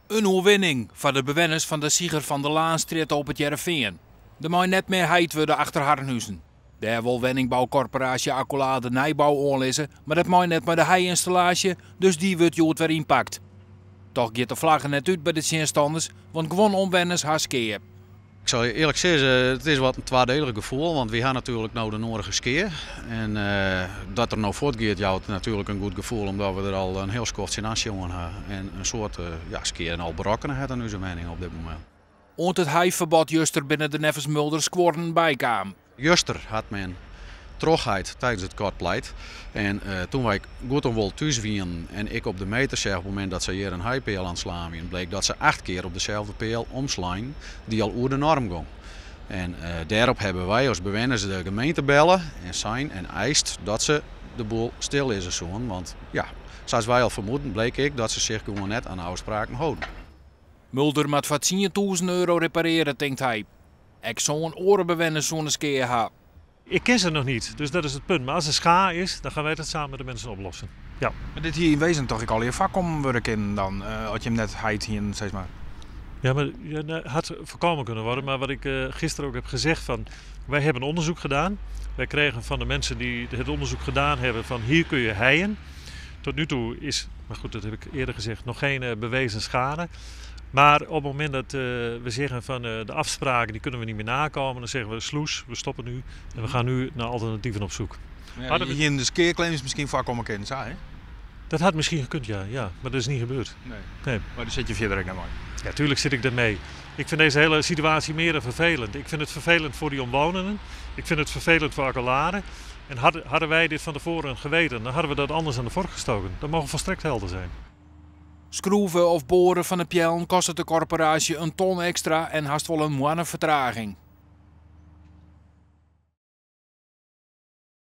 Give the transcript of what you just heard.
In oerwinning foar de bewenners fan de Sieger van der Laanstrjitte op It Hearrenfean. Der mei net mear heid wurde achter harren huzen. Dêr wol wenningboukorporaasje Accolade nijbou oanlizze, mar dat mei net mei de hei-ynstallaasje, dus dy wurdt hjoed wer ynpakt. Toch giet de flagge net út by de tsjinstanners, want guon omwenners ha skea. Ik sil je earlik sizze, it is wat in twadelig gefoel, want wy ha natuerlik no de nodige skea. En dat er no fuortgiet jout natuerlik in goed gefoel, omdat we der al in hiel skoft tsjinoan sjoen ha. En in soad ja, skea al berokkene hat oan ús wenning op dit momint. Oant it heiferbod juster binne der neffens Mulder skuorren bykaam. Juster hat men trochheid tidens it koart pleit. En toen wy goed en wol thús wienen en ik op de meter seach op it momint dat sy hjir in heipeal oan it slaan wienen, bleek dat se 8 kear op deselde peal omslein dy't al oer de norm gong. En dêrop hawwe wy as bewenners de gemeente belle en sein en eist dat se de boel stillizze soenen. Want ja, sa't wy al fermoeden, bleek ek dat se sich gewoan net oan de ôfspraken holden. Mulder moat foar €10.000 reparearje, tinkt hy. Ek sân oare bewenners soene skea ha. Ik ken ze nog niet, dus dat is het punt. Maar als er scha is, dan gaan wij dat samen met de mensen oplossen. Ja. Mar dit hie yn wezen toch ek allegear foarkommen wurde kinnen dan, as jim net heid hienen, sis mar. Ja, maar ja, nou, had voorkomen kunnen worden. Maar wat ik gisteren ook heb gezegd, van, wij hebben onderzoek gedaan. Wij kregen van de mensen die het onderzoek gedaan hebben van hier kun je heien. Tot nu toe is, maar goed, dat heb ik eerder gezegd, nog geen bewezen schade. Maar op het moment dat we zeggen van de afspraken die kunnen we niet meer nakomen, dan zeggen we sloes, we stoppen nu en we gaan nu naar alternatieven op zoek. Ja, hier in de skeaclaims miskien foarkomme kinnen, sa, hè? Dat had misschien gekund, ja. Maar dat is niet gebeurd. Nee. Nee. Maar daar sit je fierder ek net mei? Ja, tuurlijk zit ik daarmee. Ik vind deze hele situatie meer dan vervelend. Ik vind het vervelend voor die omwonenden. Ik vind het vervelend voor Accolade. En hadden wij dit van tevoren geweten, dan hadden we dat anders aan de vork gestoken. Dat mogen volstrekt helder zijn. Skroeven of boaren fan de peallen kostet de korporaasje in ton ekstra en hast wol in moanne fertraging.